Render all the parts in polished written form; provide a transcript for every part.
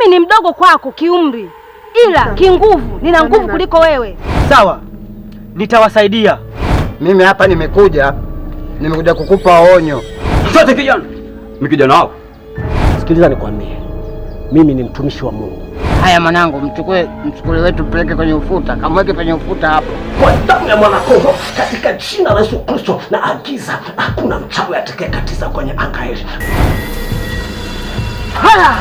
Mimi ni mdogo kwako kiumri, ila kinguvu nina nguvu kuliko wewe. Sawa, nitawasaidia. Mimi hapa nimekuja kukupa onyo. Sote kijana, mimi kijana wako. Sikiliza nikwambie, mimi ni mtumishi wa Mungu. Haya mwanangu, mchukue mchukule wetu mpeleke kwenye ufuta, kamweke kwenye ufuta hapo. Kwa damu ya mwanakondoo katika jina la Yesu Kristo na agiza, hakuna mchawi atakayekatiza kwenye anga hili. Haya!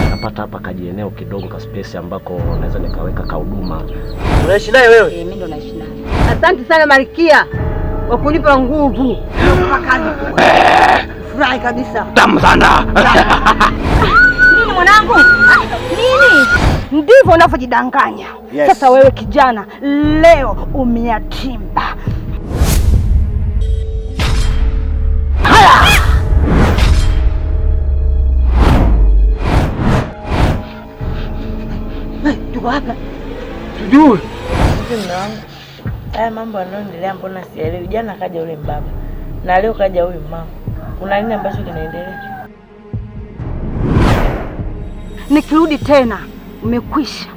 Nikapata hapa kajieneo kidogo ka space ambako naweza nikaweka kahuduma. Unaishi naye wewe? Eh, mimi ndo naishi naye. Asante sana Malkia kwa kunipa nguvu. Furahi kabisa. Tamu sana. Nini mwanangu? Nini? Ndivyo unavyojidanganya. Yes. Sasa wewe kijana, leo umeatimba. Haya! Tuko hapa. Sijui. Hivi mume wangu, haya mambo yanayoendelea mbona sielewi? Jana kaja yule mbaba na leo kaja huyu mama, kuna nini ambacho kinaendelea? Nikirudi tena umekwisha.